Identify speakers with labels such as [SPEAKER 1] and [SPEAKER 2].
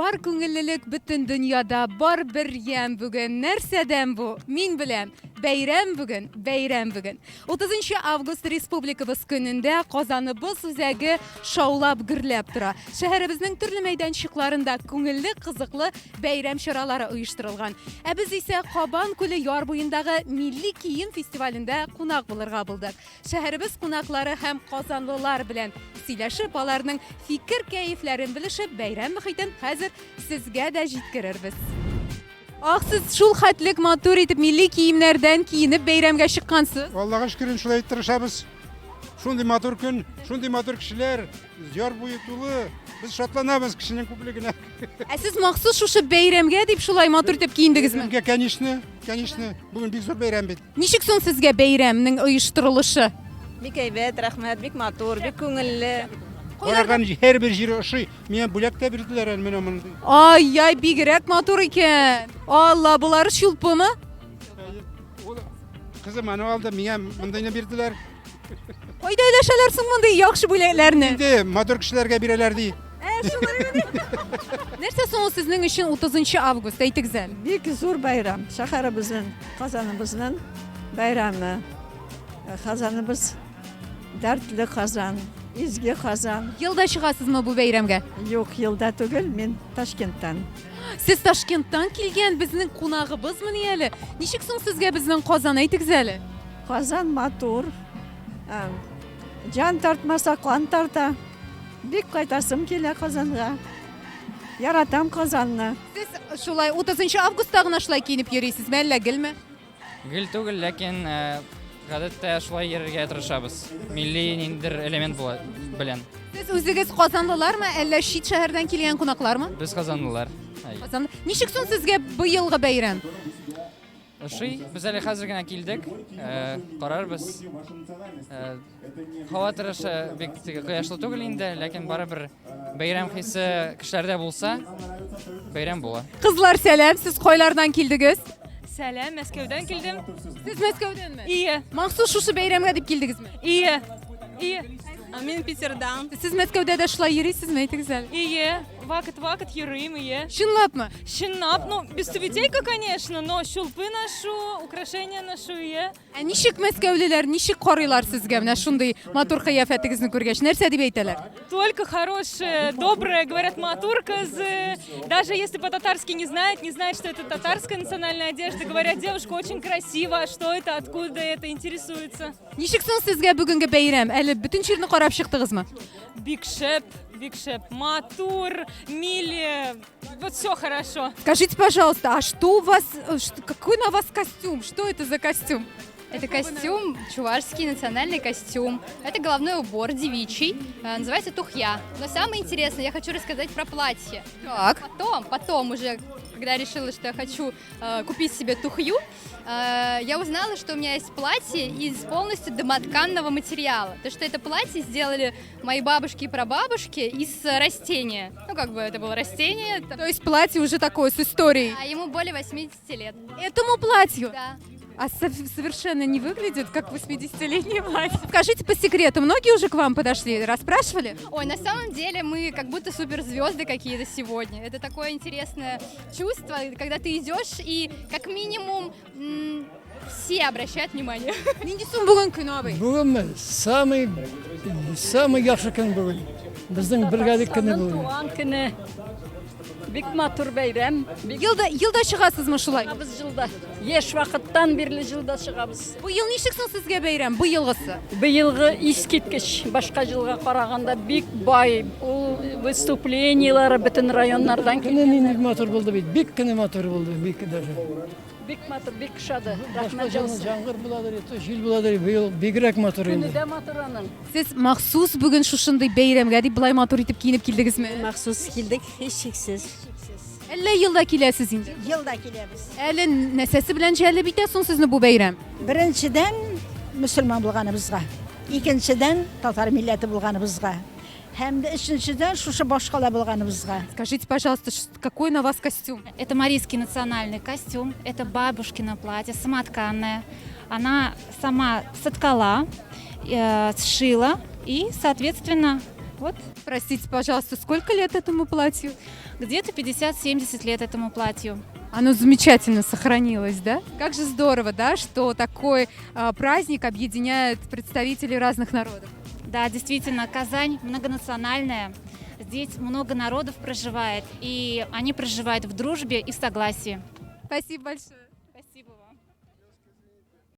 [SPEAKER 1] Бар күңеллелек бөтен дөньяда, бар бер ямь бүген. Нәрсәдән бу? Мин беләм. Бәйрәм бүген, бәйрәм бүген. 30 август республикабыз көнендә Казаныбыз үзәге шаулап гөрләп тора. Шәһәребезнең төрле мәйданчыкларында күңелле, кызыклы бәйрәм чаралары оештырылган. Ә без исә Кабан күле яр буендагы милли кием фестивалендә кунак булырга булдык. Шәһәребез кунаклары һәм казанлылар белән сөйләшеп, аларның фикер-кәефләрен белешеп, бәйрәм мөхитен хәзер сезгә дә җиткерербез. Ах, сез шул хәтлек матур итеп милли киемнәрдән киенеп бәйрәмгә чыккансыз.
[SPEAKER 2] Аллага шөкер, шулай тырышабыз. Шундый матур көн, шундый матур кешеләр, яр буе тулы. Без шатланабыз кешенең күплегенә.
[SPEAKER 1] Ә сез махсус шушы бәйрәмгә дип шулай матур итеп киендегезме?
[SPEAKER 2] Бәйрәмгә, конечно, конечно. Бүген бик зур бәйрәм бит.
[SPEAKER 1] Ничек соң сезгә бәйрәмнең оештырылышы?
[SPEAKER 3] Бик әйбәт, рәхмәт, бик матур, бик күңелле.
[SPEAKER 2] Караган һәрбер җире ошый. Миңа бүләк тә бирделәр әле менә мондый.
[SPEAKER 1] Ай-яй, бигрәк матур икән. Алла, болары чулпымы?
[SPEAKER 2] Кызым аны алды, миңа мондыйны бирделәр.
[SPEAKER 1] Кайда өләшәләр соң мондый яхшы бүләкләрне?
[SPEAKER 2] Инде матур кешеләргә бирәләр ди.
[SPEAKER 1] Ә, шулай Нәрсә соң ул сезнең өчен 30 август, әйтегез әле.
[SPEAKER 4] Бик зур бәйрәм, шәһәребезнең, Казаныбызның бәйрәме. Казаныбыз дәртле Казан, изге Казан.
[SPEAKER 1] Елда чыгасызмы бу бәйрәмгә?
[SPEAKER 4] Юк, елда түгел, мин Ташкенттан.
[SPEAKER 1] Сез Ташкенттан килгән безнең кунагыбызмыни әле? Ничек соң сезгә безнең Казан, әйтегез әле?
[SPEAKER 4] Казан матур. Җан тартмаса, кан тарта. Бик кайтасым килә Казанга. Яратам Казанны.
[SPEAKER 1] Сез шулай 30 августта гына шулай киенеп йөрисезме, әллә гелме?
[SPEAKER 5] Гел түгел, ләкин гадәттә шулай йөрергә тырышабыз. Милли ниндидер элемент була белән.
[SPEAKER 1] Сез үзегез казанлылармы, әллә чит шәһәрдән килгән кунаклармы?
[SPEAKER 5] Без казанлылар.
[SPEAKER 1] Казан. Ничек соң сезгә быелгы бәйрәм?
[SPEAKER 5] Ошый. Без әле хәзер генә килдек. Э, карарбыз. Э, һава торышы бик теге кояшлы түгел инде, ләкин барыбер бәйрәм хисе кешеләрдә булса, бәйрәм була.
[SPEAKER 1] Кызлар, сәлам, сез кайлардан килдегез?
[SPEAKER 6] Сәлам, Мәскәүдән килдем.
[SPEAKER 1] Сез Мәскәүдәнме?
[SPEAKER 6] Ие.
[SPEAKER 1] Махсус шушы бәйрәмгә дип килдегезме?
[SPEAKER 6] Ие. Ие.
[SPEAKER 3] Мин Питердан.
[SPEAKER 1] Сез Мәскәүдә дә шулай йөрисезме, әйтегез әле?
[SPEAKER 6] Ие. Вакыт-вакыт йөрим, ие.
[SPEAKER 1] Чынлапмы?
[SPEAKER 6] Чынлап, ну, без тюбетейка, конечно, но чулпы ношу, украшения ношу, ие.
[SPEAKER 1] Ә ничек мәскәүлеләр, ничек карыйлар сезгә менә шундый матур кыяфәтегезне күргәч, нәрсә дип әйтәләр?
[SPEAKER 6] Только хорошие, добрые, говорят, матур кызы. Даже если по-татарски не знают, не знают, что это татарская национальная одежда, говорят, девушка очень красиво, что это, откуда это, интересуются.
[SPEAKER 1] Ничек соң сезгә бүгенге бәйрәм? Әле бөтен җирне карап чыктыгызмы?
[SPEAKER 6] Бик шәп, бик шәп, матур, миле, вот все хорошо.
[SPEAKER 1] Скажите, пожалуйста, а что у вас, какой на вас костюм? Что это за костюм?
[SPEAKER 7] Это костюм, чувашский национальный костюм. Это головной убор девичий, называется тухья. Но самое интересное, я хочу рассказать про платье.
[SPEAKER 1] Так.
[SPEAKER 7] Потом уже, когда я решила, что я хочу купить себе тухью, я узнала, что у меня есть платье из полностью домотканного материала. То, что это платье сделали мои бабушки и прабабушки из растения. Ну, как бы это было растение.
[SPEAKER 1] То есть платье уже такое, с историей.
[SPEAKER 7] А ему более 80 лет.
[SPEAKER 1] Этому платью?
[SPEAKER 7] Да.
[SPEAKER 1] А совершенно не выглядит, как 80-летнее платье. Скажите по секрету, многие уже к вам подошли, расспрашивали?
[SPEAKER 7] Ой, на самом деле мы как будто суперзвезды какие-то сегодня. Это такое интересное чувство, когда ты идешь и как минимум все обращают внимание.
[SPEAKER 1] Нинди соң бүген көн, абый?
[SPEAKER 8] Бүгенме? Самый, самый яхшы көн бүген. Безнең бергәлек көне бүген.
[SPEAKER 9] Туган көне. Бик матур бәйрәм. Бик
[SPEAKER 1] Елда, елда чыгасызмы шулай?
[SPEAKER 9] Чыгабыз елда. Яшь вакыттан бирле елда чыгабыз.
[SPEAKER 1] Быел ничек соң сезгә бәйрәм, быелгысы?
[SPEAKER 9] Быелгы искиткеч, башка елга караганда бик бай. Ул выступлениеләре бөтен районнардан
[SPEAKER 8] Көне нинди матур булды бит. Бик көне матур булды, бик даже.
[SPEAKER 9] Бик матур, бик ошады.
[SPEAKER 8] Башка
[SPEAKER 9] Рәхмәт
[SPEAKER 8] елны
[SPEAKER 9] җылысы.
[SPEAKER 8] яңгыр буладыр, то җил буладыр, быел бигрәк матур
[SPEAKER 9] Көне
[SPEAKER 8] инде.
[SPEAKER 9] дә матур аның.
[SPEAKER 1] Сез махсус бүген шушындый бәйрәмгә дип болай матур итеп киенеп килдегезме?
[SPEAKER 10] Махсус килдек, һичшиксез.
[SPEAKER 1] Әллә елда киләсез инде?
[SPEAKER 10] Елда киләбез.
[SPEAKER 1] Әле нәрсәсе белән җәлеп итә соң сезне бу бәйрәм?
[SPEAKER 10] Беренчедән, мөселман булганыбызга. Икенчедән, татар милләте булганыбызга. Һәм дә өченчедән, шушы башкала булганыбызга.
[SPEAKER 1] Скажите, пожалуйста, какой на вас костюм?
[SPEAKER 11] Это марийский национальный костюм, это бабушкино платье, самотканное. Она сама соткала, сшила и, соответственно, Вот.
[SPEAKER 1] Простите, пожалуйста, сколько лет этому платью?
[SPEAKER 11] Где-то 50-70 лет этому платью.
[SPEAKER 1] Оно замечательно сохранилось, да? Как же здорово, да, что такой праздник объединяет представителей разных народов.
[SPEAKER 11] Да, действительно, Казань многонациональная. Здесь много народов проживает, и они проживают в дружбе и в согласии.
[SPEAKER 1] Спасибо большое.